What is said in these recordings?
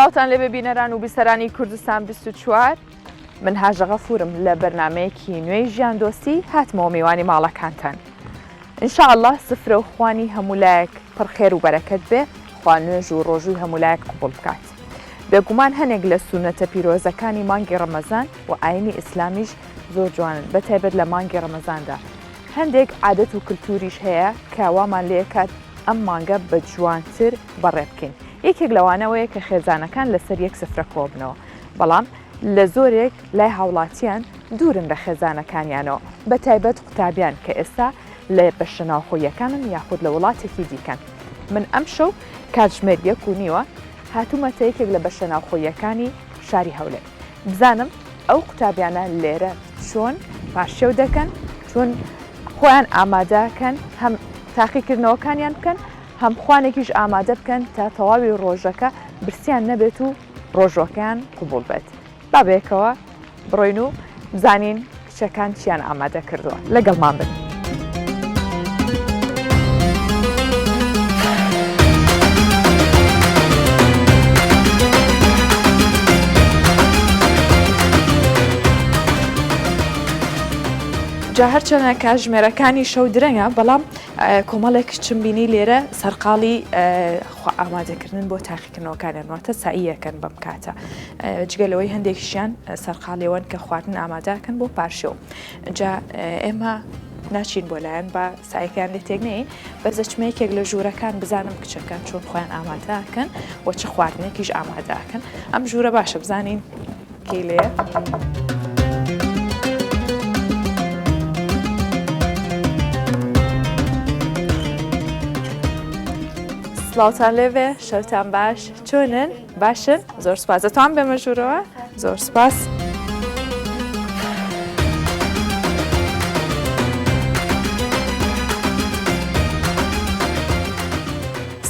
سڵاوتان لێبێ بینەران و بیسەرانی کوردستان 24 من هاژە غەفورم لە بەرنمەیەکی نوێی ژیان دۆستی هاتمەوە میوانی ماڵەکانتان ان شاء اللە سفرە و خوانی هەموو لایەک پڕ خێر و بەرەکەت بێ خوا نوێژ و ڕۆژووی هەموو لایەک قبوڵ بکات بێگومان هەنێک لە سوننەتە پیرۆزەکانی مانگی ڕەمەزان و ئاینی ئیسلامیش زۆر جوانن بە تایبەت لە مانگی ڕەمەزاندا هەندێک عادەت و کلتوریش هەیە کە وامان لێکات ئەم مانگە بە جوانتر بەڕێ بکەین یەکێک لەوانەوەیە کە خێزانەکان لەسەر یەک سفرە کۆبنەوە بەڵام لە زۆرێک لای هاوڵاتیان دوورن لە خێزانەکانیانەوە، بە تایبەت قوتابیان کە ئێستا لە بەشە ناوخۆییەکانن یاخود لە وڵاتێکی دیکەن. من ئەمشەو کاتژمێر یەک و نیوە هاتوومەتە یەکێک لە بەشە ناوخۆییەکانی شاری هەولێر بزانم ئەو قوتابیانە لێرە چۆن پارشێو دەکەن، چۆن خۆیان ئامادەکەن هەم تاقیکردنەوەکانیان بکەن هەم خوانێکیش ئامادە بکەن تا تەواوی ڕۆژەکە برسیان نەبێت و ڕۆژوەکەیان قبوڵ بێت. با بەیەکەوە بڕۆین و بزانین کچەکان چیان ئامادە کردووە لەگەڵمان بن. جا هەرچەنە کاژمێرەکانی شەو درەنگە بەڵام کۆمەڵێک کچم بینی لێرە سەرقاڵی خوا ئامادەکردن بۆ تاقیکردنەوەکانیان واتە سەعیەکەن بەم کاتە جگە لەوەی هەندێکیشیان سەرقاڵیەوەن کە خواردن ئامادەکەن بۆ پارشێو جا ئێمە ناچین بۆ لایەن بە سایەکان لێ تێک نەین بەس دەچمە یەکێک لە ژوورەکان بزانم کچەکان چۆن خۆیان ئامادەکەن و چ خواردنێکیش ئامادەکەن ئەم ژوورە باشە بزانین کەی لێیە. سڵاوتان لێبێ شەوتان باش چۆنن باشن زۆر سپاس دەتوان بێمە ژوورەوە زۆر سپاس.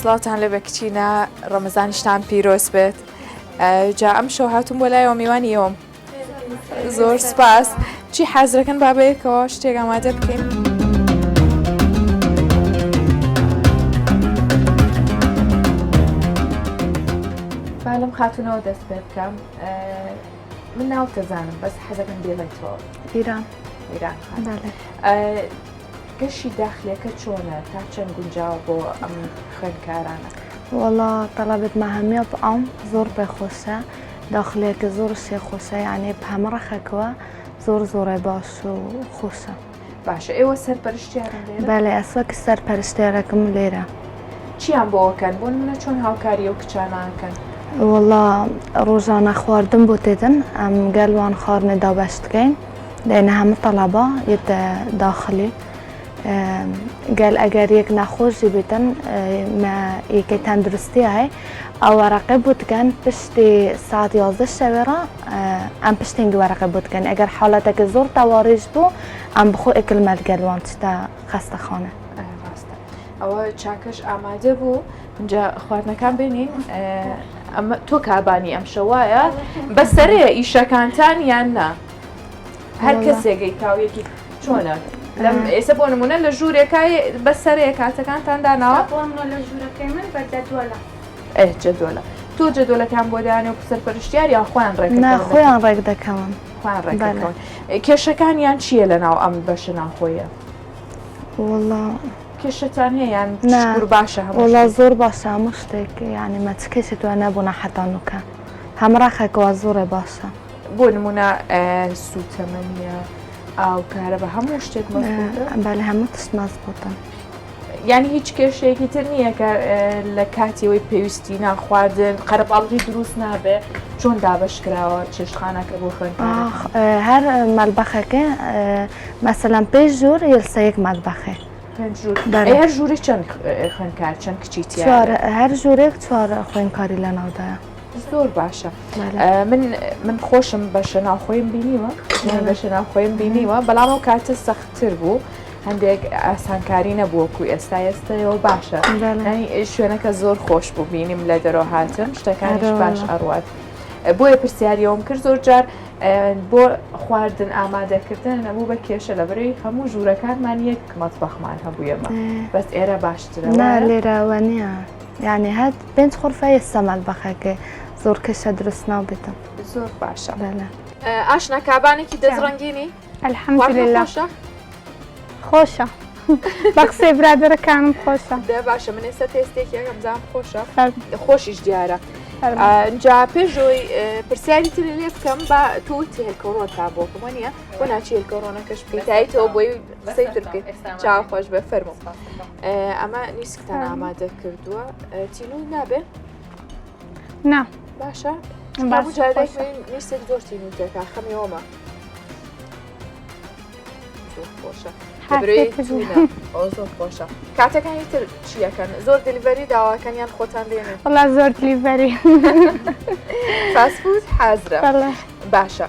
سڵاوتان لێبێ کچینە ڕەمەزانیشتان پیرۆز بێت. جا ئەم شەو هاتووم بۆ لایەوە میوانی ئێوەم زۆر سپاس چی حازرەکەن با بەیەکەوە شتێک ئامادە بکەین. با لەم خاتونەوە دەست پێ بکەم من ناوتەزانم بەس حەزەکەم بێڵێتەوە ئیران ئیران گەشی داخلیەکە چۆنە تا چەند گونجاوە بۆ ئەم خوێندکارانە؟ وەڵا تەڵەبت مە هەمیە طعام زۆر پێ خۆشە داخلیەکە زۆر شێ خۆشە یعنی بهەمە ڕەخەکەوە زۆر زۆرە باش و خۆشە. باشە ئێوە سەرپەرشتیارن لێرە؟ بەلێ ئەس وەک سەرپەرشتیارەکم لێرە. چیان بۆ ئەکەن؟ بۆ نمونە چۆن هاوکاری ئەو کچانە ئەکەن؟ وەڵا ڕۆژانە خواردن بۆ تێدن ئەم گەل وان خواردنێ دابەش دکەین. لان هەموو تەڵەبە یەتە داخلی گەل ئەگەر یەک نەخۆشی بیتن مە یەکەی تەندروستی هەی ئەو وەرەقەی بۆ دکەن پشتی ساعت 11 شەوێ ڕا ئەم پشتینگی وەرەقەی بۆ دکەن ئەگەر حاڵەتەکە زۆر تەواریش بوو ئەم بخۆ ئکلمە گەل وان چتە خەستەخانە. ڕاستە ئەوە چاکەش ئامادە بوو اینجا خواردنەکان بێنین ئەمە تۆ کابانی ئەم شەوایە بەسەرەیە ئیشەکانتان یان نا؟ هەر کەسێک ئەیکا و یەکی چۆنە لەم ئێستا بۆ نمونە لە ژوورێکا بەسەرەیە کاتەکانتان داناوە بۆ منە لە ژوورەکەی من بە جەدوەلە ئێ جەدوەلە تۆ جەدوەلەکان بۆ دانێ و سەرپەرشتیار یان خۆیان ڕێک نا خۆیان ڕێک دەکەون خۆیان ڕێک دەکەون کێشەکانیان چییە لە ناو ئەم بەشە ناوخۆیە وەڵا کێشەتان هەیە یان شکور باشە هەموو وەڵا زۆر باشە هەموو شتێک یعنی مە چ کێشێک نەبوونە حەتا نوکە هەم ڕەخەکەوە زۆرێ باشە بۆ نمونە سوتەمەنیە ئاو کارەبا هەموو شتێک مەزبوتە؟ بەلێ هەموو تشت مەزبوتە. یانی هیچ کێشەیەکی تر نییە کە لە کاتیەوەی پێویستی نان خواردن قەرەباڵغی دروست نابێ چۆن دابەش کراوە چێشتخانەکە بۆ خوێندکارەکان؟ هەر مەلبەخەکە مەسەلەن پێنج ژوور یەلسە یەک مەلبەخێ. پێنج ژوور ئەی هەر ژوورێک چەند خوێندکار چەند کچی تیایە؟ هەر ژوورێک چوار خوێندکاری لەناودایە. زۆر باشە من من خۆشم بەشە ناوخۆیم بینیوە بەشە ناوخۆیم بینیوە بەڵام ئەو کاتە سەختتر بوو هەندێک ئاسانکاری نەبوو وەکو ئێستا ئێستەوە باشە شوێنەکە زۆر خۆش بوو بینیم لە دەرۆ هاتم شتەکانیش باش ئەڕوات بۆیە پرسیاریەوەم کرد زۆر جار بۆ خواردن ئامادەکردن نەبوو بە کێشە لە بەرەی هەموو ژوورەکانمان یەک مەتبەخمان هەبوویەمە بەس ئێرە باشترە لێرەوە نییە یعنی هەر پێنج خورفە یە سە مەتبەخەکەی. زۆر کێشە دروست نابێتن. زۆر باشە. بەلێ. ئاشنا کابانێکی دەست ڕەنگینی؟ الحمدللە. خۆشە؟ خۆشە. بە قسەی برادەرەکانم خۆشە. دە باشە من ئێستا تێستێکی ئەکەم زانم خۆشە. خۆشیش دیارە. جا پێشەوەی پرسیاری تری لێ بکەم با تۆ وتی هێلکەڕۆنتان بۆ بکەم وانییە؟ بۆ ناچی هێلکەڕۆنەکەش بکەیتایتەوە بۆی قسەی تر بکەیت. چاو خۆش بێ فەرموو. ئەمە نیسکتان ئامادە کردووە تینوو نابێ؟ نا باشە نیسک زۆر تینوو تێکا خەمیەوەمە زۆر خۆشە زۆر خۆشە کاتەکانی تر چیەکەن زۆر delivery داواکەن یان خۆتان دێنن وڵا زۆر delivery fast food حازرە باشە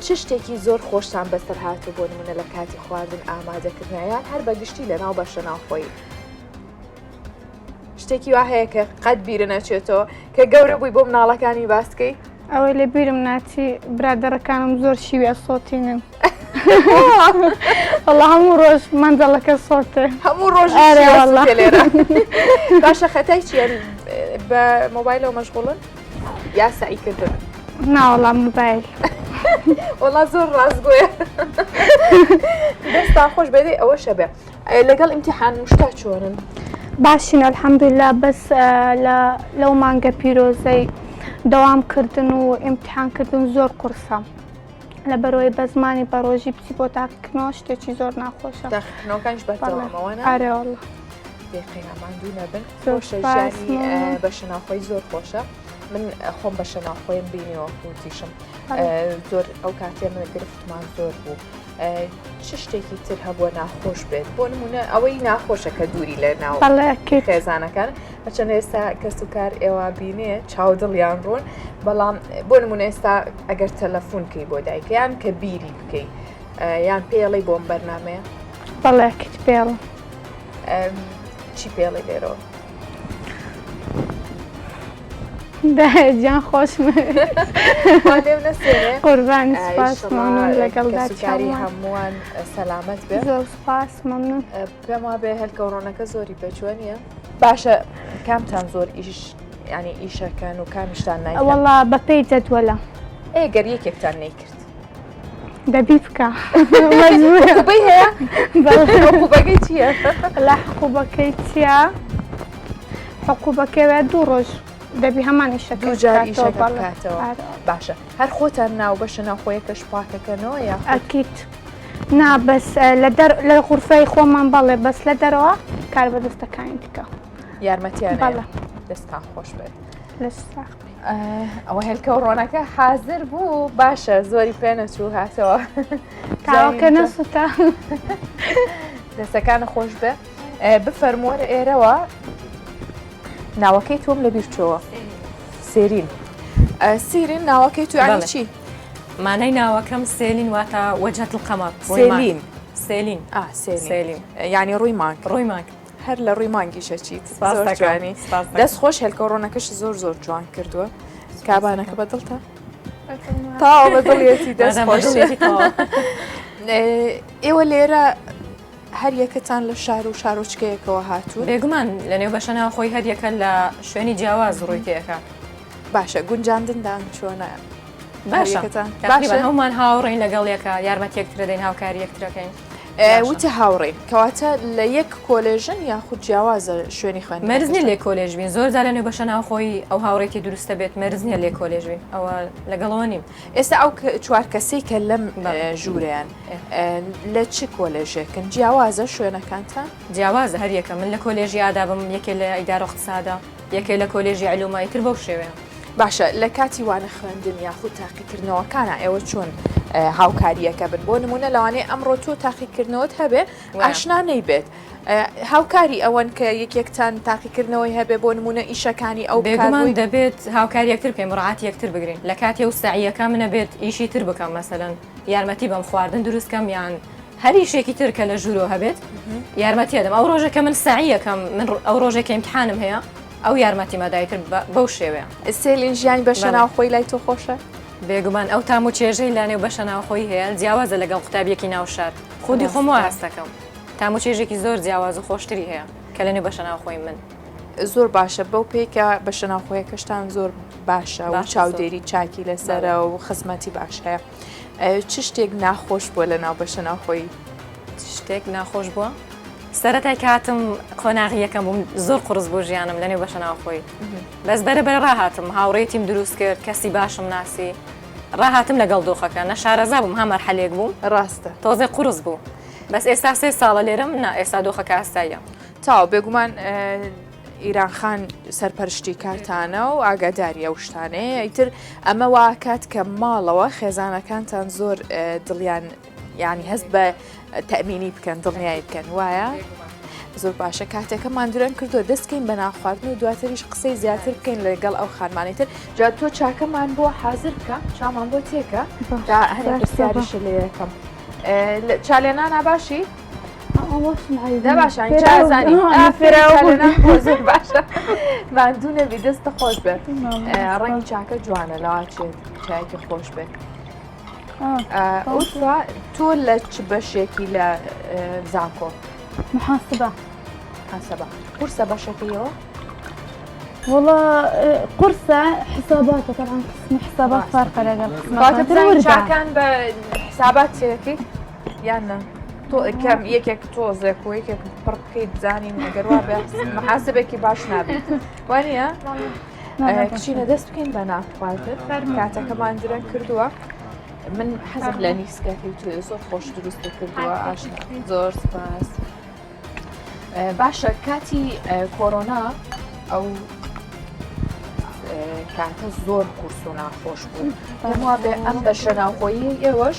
چ شتێکی زۆر خۆشتان بەسەر هاتوو بۆ نمونە لە کاتی خواردن ئامادەکردنیان هەر بە گشتی لە ناو بەشە ناوخۆیی شتێکی وا هەیە کە قەت بیرە نەچێتەوە کە گەورە بووی بۆ مناڵەکانی باسکەی ئەوەی لە بیرم ناچی برادەرەکانم زۆر شیوی ئەسۆتینن وەڵا هەموو ڕۆژ مەنجەڵەکە سۆتێ هەموو ڕۆژ لێرە باشە خەتای چیە بە مۆبایلەوە مەشغوڵن یا سەعی کردن ناوەڵا مۆبایل وەڵا زۆر ڕاستگۆیە دەستان خۆش بێ ئەوە شەبێ لەگەڵ ئیمتیحان و شتا چۆنن؟ باشین الحمدللە بەس لە لەو مانگە پیرۆزەی دەوام کردن و ئیمتیحان کردن زۆر قورسە لەبەرەوەی بە زمانی بەڕۆژی بچی بۆ تاقیکردنەوە شتێکی زۆر ناخۆشە تاقیکردنەوەکانیش بەردەوامە وانە؟ ئەرێ واللە. دەی قەینا ماندوو نەبن خۆشە ژیانی بەشە ناوخۆی زۆر خۆشە من خۆم بەشە ناوخۆیم بینیوە وتیشم زۆر ئەو کاتێ من گرفتمان زۆر بوو چ شتێکی تر هەبووە ناخۆش بێت بۆ نمونە ئەوەی ناخۆشە کە دووری لە ناو خێزانەکان هەچەند ئێستا کەس و کار ئێوە بینێ چاو دڵیان ڕوون بەڵام بۆ نمونە ئێستا ئەگەر تەلەفۆن کەی بۆ دایکەیان کە بیری بکەی یان پێڵی بۆم بەرنمەیە بەڵێ کچ پێڵم چی پێڵی لێرەوە گیان خۆشم لێم نەسێنێ قوربان سپاس مەمنون لەگەڵدا کەسوکاری هەمووان سەلامەت بێ زۆر سپاس مەمنون پێم وابێ هێلکەوڕۆنەکە زۆری پێچوە نییە باشە کامتان زۆر ئیش ینی ئیشەکەن و کامیشتان نای وەڵا بەپێی جەدوەلە ئێ گەر یەکێکتان نەیکرد دەبی بکە عقوبەی هەیە عقوبەکەی چییە؟ لە عقوبەکەی چییە؟ عقوبەکەی وێ دوو ڕۆژ دەبی هەمان ئیشەکە دوو جار ئیشەکە بکاتەوە باشە هەر خۆتان ناو بەشە ناوخۆیەکەش پاکەکەنەوە یا ئەکیت نا بەس لە دەر لە غورفەی خۆمان بەڵێ بەس لە دەرەوە کار بەدەستەکانی دیکە یارمەتیان بەڵێ دەستان خۆش بێت لەش ساغ بێ. ئەوە هێلکە و ڕۆنەکە حازر بوو باشە زۆری پێ نەچوو هاتەوە تاوەکە نەسوتا دەستەکانە خۆش بێ بفەرمووەرە ئێرەوە ناوەکەی تۆم لەبیر چۆوە سێرین سیرین ناوەکەی تو یانی چی؟ مانای ناوەکەم سێلین واتە وەجهة القمر سێلین سێلین سێلین یعنی ڕووی مانگ ڕووی مانگ هەر لە ڕووی مانگیشە چیت زۆر جوانی دەست خۆش هێلکە ڕۆنەکەش زۆر زۆر جوان کردووە کابانەکە بە دڵتە تاوا بە دڵیەتی دەست خۆش ئێوە لێرە هەر یەکەتان لە شار و شارۆچکەیەکەوە هاتوون بێگومان لە نێو بەشە ناوخۆی هەر یەکە لە شوێنی جیاواز ڕووی تێەکە باشە گونجاندندان چۆنە باشە باشە هەمومان هاوڕێین لەگەڵ یەکە یارمەتی یەکترە دەین هاوکاری یەکترەکەین. وتی هاوڕێین کەواتە لە یەک کۆلێژن یاخود جیاوازە شوێنی خوێندن مەرج نییە لێ کۆلێژ بین زۆر جار لە نێو بەشە ناوخۆیی ئەو هاوڕێتی دروستە بێت مەرج نییە لێ کۆلێژ بین ئەوە لەگەڵەوە نیم. ئێستا ئەو چوار کەسەی کە لەم ژوورەیان لە چ کۆلێژێکن جیاوازە شوێنەکانتان؟ جیاوازە هەر یەکە من لە کۆلێژی ئادابم یەکێ لە ئیدارە اقتصادە یەکێ لە کۆلێژی علومە ئیتر بەو شێوەیە. باشە لە کاتی وانە خوێندن یاخود تاقیکردنەوەکانە ئێوە چۆن هاوکاریەکە بن بۆ نمونە لەوانەیە ئەمڕۆ تۆ تاقیکردنەوەت هەبێ ئاشنا نەیبێت هاوکاری ئەوەن کە یەکێکتان تاقیکردنەوەی هەبێ بۆ نمونە ئیشەکانی ئەو بێگومان دەبێت هاوکاری یەکتر بکەین مڕعاتی یەکتر بگرین لە کاتی و سەعیەکە منە بێت ئیشی تر بکەم مەسەلەن یارمەتی بەم خواردن دروست کەم یان هەر ئیشێکی تر کە لە ژوورۆ هەبێت یارمەتی ئەدەم ئەو ڕۆژە کە من سەعیەکەم من ئەو ڕۆژێک کە ئیمتحانم هەیە ئەو یارمەتیمە دایتر بەو شێوەیە. سێلین ژیانی بەشە ناوخۆی لای تۆ خۆشە؟ بێگومان ئەو تام و چێژەی لە نێو بەشە ناوخۆیی هەیە جیاوازە لەگەڵ قوتابیەکی ناو شار خودی خۆم وا هەست دەکەم تام و چێژێکی زۆر جیاواز و خۆشتری هەیە کە لە نێو بەشە ناوخۆی من. زۆر باشە بەو پێی کە بەشە ناوخۆیەکەشتان زۆر باشە و چاودێری چاکی لەسەرە و خزمەتی باش هەیە چ شتێک ناخۆش بووە لە ناو بەشە ناوخۆیی؟ شتێک ناخۆش بووە؟ سەرەتای کاتم قۆناغی یەکەم بووم زۆر قڕس بۆ ژیانم لەنێو بەشە ناوخۆی بەس بەرە بەرە ڕاهاتم هاوڕێتیم دروست کرد کەسی باشم ناسی ڕاهاتم لەگەڵ دۆخەکە نە شارەزا بووم ها مەرحەلێک بووم ڕاستە تۆزێ قورس بوو بەس ئێستا سێ ساڵە لێرم نا ئێستا دۆخەکە ئاساییە. تاو بێگومان ئیران خان سەرپەرشتی کارتانە و ئاگاداری ئەو شتانەیە ئیتر ئەمە واکات کە ماڵەوە خێزانەکانتان زۆر دڵیان یعنی هەست بە تەمینی بکەن دڵنیایی بکەن وایە؟ زۆر باشە کاتەکەمان درەنگ کردووە دەستکەین بە ناخواردن و دواتریش قسەی زیاتر بکەین لەگەڵ ئەو خانمانی تر جا تۆ چاکەمان بۆ حاضر بکە چامان بۆ تێکە تا هەنێک پرسیاریشە لێ یەکەم چالێنانا باشی؟ زۆر باشە ماندوو نەبی دەستە خۆش بێت ڕەنگی چاکە جوانە لەواچێت چایەکی خۆش بێت ئوتوا تۆ لە چ بەشێکی لە زانکۆ محاسبە محاسبە قورسە بەشەکەیەوە وڵا قورسە حساباتە طبعا قسمی حسابات فارقە لەگەڵ قسمەکان بە حسابات چێکی یان نا تۆ کەم یەکێک تۆزێک و یەکێک پڕ بکەیت بزانین ئەگەر وا بێ محاسبێکی باش نابێت وانە کچینە دەست بکەین بە نان خواردن کاتەکەمان درەنگ کردووە من حەزم لە نیسکەکەی تۆ زۆر خۆش دروست کردووە ئاشنا زۆر سپاس. باشە کاتی کۆرۆنا ئەو کاتە زۆر قورس و ناخۆش بوو پێم وابێ ئەم بەشە ناوخۆیی ئێوەش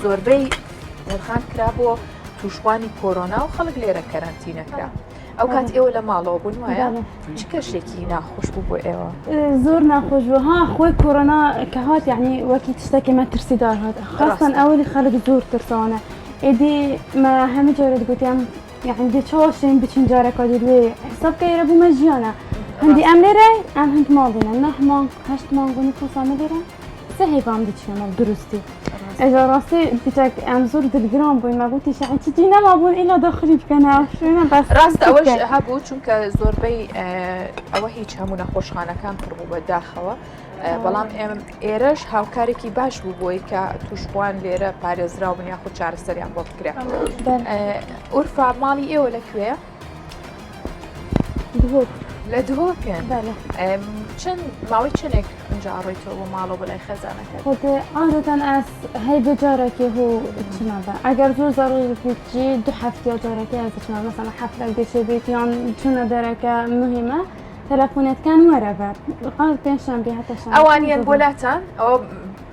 زۆربەی نرخان کرا بۆ تووشبوانی کۆرۆنا و خەڵک لێرە کەرەنتینە کرا ئەو کات ئێوە لە ماڵەوە بوون وایە چ کەشێکی ناخۆش بوو بۆ ئێوە زۆر ناخۆش بوو ها خۆی کۆرۆنا کە هات یعنی وەکی تشتێکی مەترسیدار هات خاستەن ئەولی خەڵک زۆر ترسانە ئیدی مە هەمە جارێ دگوتیان یعنی دێ چاوە شێن بچین جارێکا دی لوێ حساب کە ئێرە بوومە ژیانە هەندی ئەم لێرە ئەم هەند ماڵ دینە نه مانگ هەشت مانگ و نفوسا مە لێرە سێ هەیڤام دچینە ماڵ دروستی ئێجا ڕاستی پیتەک ئەم زۆر دلگران بووین مە گوتی شەعی چ جی نەمابوون ئیلا داخلی بکەنە شوێنە بەس ڕاستە ئەوەش هەبوو چونکە زۆربەی ئەوە هیچ هەموو نەخۆشخانەکان پڕ بوو بە داخەوە بەڵام ئێرەش هاوکارێکی باش بوو بۆی کە توشبووان لێرە پارێزراو بن یاخود چارەسەریان بۆ بکرێت ئورفا ماڵی ئێوە لەکوێیە؟ دهۆک لە دهۆکن چەند ماوەی چەندێک ئەجا ئەڕۆیتەوە بۆ ماڵەوە بەلای خێزانەکە خۆ عادەتەن ئەس هەی بە جارێکی هو چما بە ئەگەر زۆر زەڕوری بێت دو هەفتە جارێکی ئەس چما مەسەڵەن حەفلەک دەچێ بێت یان چونە دەرەکە مهمە تەلەفۆنەتکان وەرە بە قاز پێنجشەنبێ هەتا شەنبێ ئەوان یەن بۆ لاتان ئەوە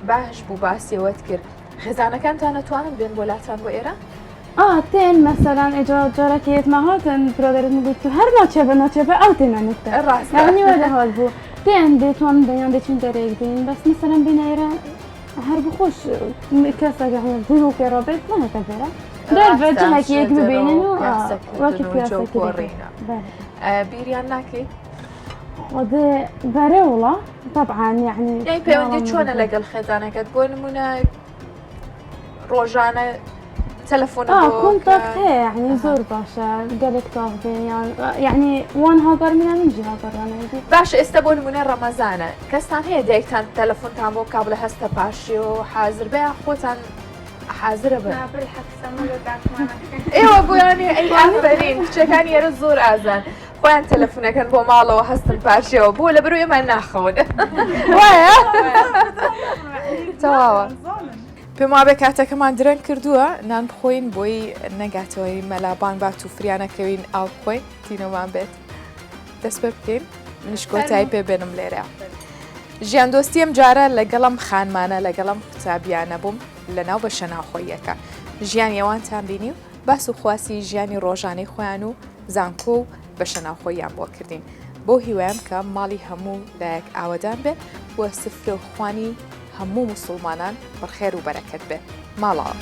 باش بوو باسیەوەت کرد خێزانەکانتان ئەتوانن بێن بۆ لاتان بۆ ئێرە؟ ئا تێن مەسەلەن ئێجا جارەکی یەتمە هاتن برادەرت من گوت تو هەر ناچێ بە ناچێ بە ئەو تێنە نتە ڕاستە یعنی وەرە هات بوو تێن دێتوان بەیان دەچین دەرێک دێن بەس مەسەلەن بێنە ئێرە هەر بخۆش کەسەکە ظروفێ ڕابێت نەهێتە بێرە دەربە ڕاستە جهەکی یەک شێدەرە ببینن و و ئا، وەکی پیاسەکردن و پیاسەکردن جەوگۆڕینە بەلێ. بیریان ناکەی؟ خودێ بەرێ وڵا طبعا یعنی یانی پەیوەندی چۆنە لەگەڵ خێزانەکەت بۆ نمونە ڕۆژانە تەلەفۆنە بۆ contact هەیە یعنی زۆر باشە گەلێک تاغ بین یان یعنی وان هاگار منە من جی هاگار وانە باشە ئێستا بۆ نمونە ڕەمەزانە کەستان هەیە دایکتان تەلەفۆنتان بۆ بکا بڵێ هەستە پاشێ و حازر بە یان خۆتان حازرە بن ئێوە بۆیانی ئەی ئافەرین کچەکانی ئێرە زۆر ئازان خۆیان تەلەفونەکەن بۆ ماڵەوە هەستن پاشەوە بۆ لە بەرو ئێمە ناخەون وایە تەواوە پێم وابێ کاتەکەمان درەنگ کردووە نان بخۆین بۆی نەگاتەوەی مەلابان بات و فریانەکەوین ئاو بخۆین تینەمان بێت دەست پێ بکەین منیش کۆتایی پێ بێنم لێرە ژیان دۆستیم جارە لەگەڵم خانمانە لەگەڵم قوتابیانە بووم لە ناو بەشە ناوخۆییەکە ژیانی ئەوانتان بینی و باس و خواسی ژیانی ڕۆژانەی خۆیان و زانکۆ و بەشە ناوخۆییان بۆ کردین بەو هیوایەم کە ماڵی هەموو لایەک ئاوەدان بێ و سفرە و خوانی هەموو موسوڵمانان پڕ خێر و بەرەکەت بێ. ماڵاوە.